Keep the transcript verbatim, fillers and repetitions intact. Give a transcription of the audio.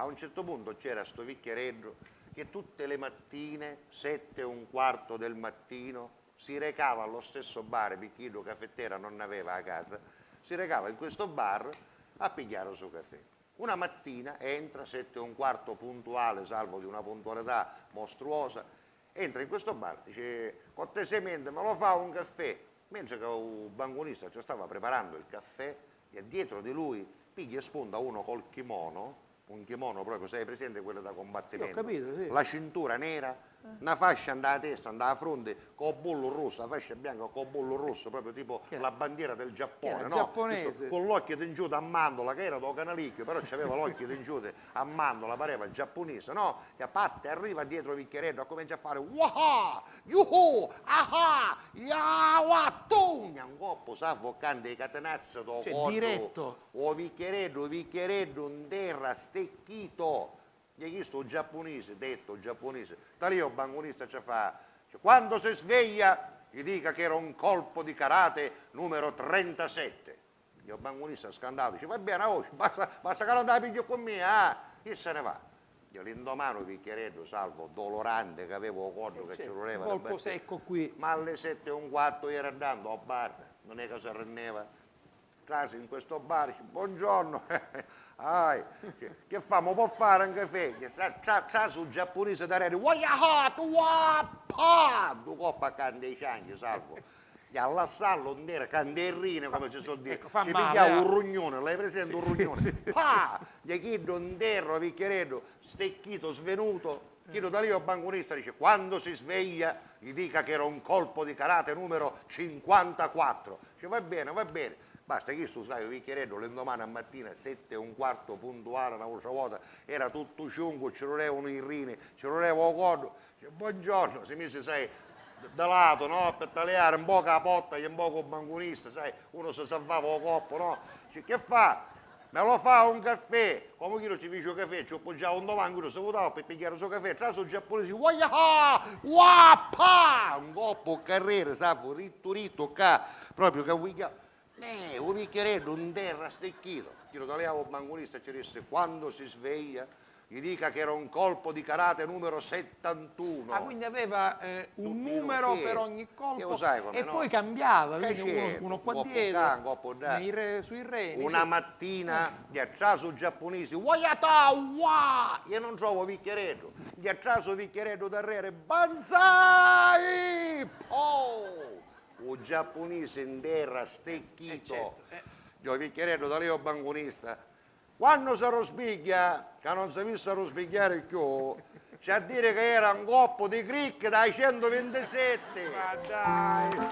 A un certu puntu c'era stu vicchiareddu che tutte le mattine, sette e un quarto del mattino, si recava allo stesso bar, picchì iddu cafettera non n'aveva a casa, si recava in questo bar a pigghiari u so cafè. Una mattina entra, sette e un quarto puntuale, salvo di una puntualità mostruosa, entra in questo bar, dice: "Cortesemente, me lo fa un caffè?" Mentre che u banconista ci stava preparando il caffè, e dietro di lui piglia e spunta uno col kimono, un kimono proprio, sai, presente, quello da combattimento, sì, ho capito, sì, la cintura nera, eh, una fascia nda testa, nda fronte, col bullu rosso, la fascia bianca col bullo rosso, proprio tipo, che è la bandiera del Giappone, no? Giapponese. Questo con l'occhio tingiuto a mandorla, che era da canalicchio, però c'aveva l'occhio tingiuto a mandorla, pareva giapponese, no? Che parte, arriva dietro vicchiareddu, comincia a fare: "Waha! Yuhu! Aha! Yawa! Tugna!" Un coppo s'avvoccando i catenazzi do, cioè, corpo, diretto. O vicchiareddu, o vicchiareddu, in terra, stecchito. E chistu giappunisi, detto giappunisi, talì o bangunista ci fa, dice: "Quando si sveglia, gli dica che era un colpo di karate numero trentasette." E o bangunista scandatu dice: "Va bene, oh, basta, basta che non te la pigli con me, ah!" E se ne va. E l'indomani u vicchiareddu, salvo, dolorante, che aveva o coddu che ci ruleva, colpo secco qui. Ma alle sette e un quarto era andando a bar, non è che si rendeva. Trasi in questo bar, dice: "Buongiorno." "Ai, che, che famo? Può fare un caffè?" Che sa, tra, trasi un giapponese da rete, "Wayaha, tu wa, pa!" Du coppa canta i cianchi, salvo. E a lassarlo, non era canderrine, come si so dire. Ecco, fa male, ci pigliava un rugnone, l'hai presente un rugnone? Sì, sì. Pa! E chiddu in terra, vicchiareddu, stecchito, svenuto. Chiddu da lì o banconista dice: "Quando si sveglia, gli dica che era un colpo di karate numero cinquantaquattro." Dice: "Va bene, va bene." Basta, chistu, sai, u vicchiareddu, l'indomani a mattina, sette e un quarto puntuale, un'autra vota, era tuttu ciuncu, ci rulevanu i rini, ci ruleva o coddu. Dice: "Buongiorno." Si misi, sai, d-, da lato, no? Per taliare un poco a potta e un poco u banconista, sai, uno si salvava o coppo, no? Dice: "Che fa? Me lo fa un caffè?" Comu chiddu ci fici u cafè, ci u poggiau nto bancu, iddu si vutau pi pigghiari u so cafè, trasi u giappunisi, "Wayaha! Wa, pa!" Un coppu u carreri, sapu, rittu rittu ccà, propriu ca uigghiau. Eh, u vicchiareddu in terra stecchitu. Chiddu taliau u banconista ci dissi: "Quando si sveglia, gli dica che era un colpo di karate numero settantuno." Ah, quindi aveva, eh, un numero per ogni colpo. Tutti i numeri, sì. E u sai come, no? E poi cambiava, quindi uno, uno qua dietro, un coppu ccà, un coppu ddà, nei re-, sui reni, sì. Una mattina, eh, ghjè trasu u giappunisi, "Wayata wa!" E non trova u vicchiareddu. Ghjè trasu u vicchiareddu darreri, "Banzai!" Po! U giappunisi in terra, stecchitu. Eh, certo, eh. Ghjè u vicchiareddu, taliu u banconista. Quannu si arrusbigghia, ca non si vissi arrusbigghiari cchiù, c'ha a diri ca era un coppu di crick dai centuvintisetti. Ma dai!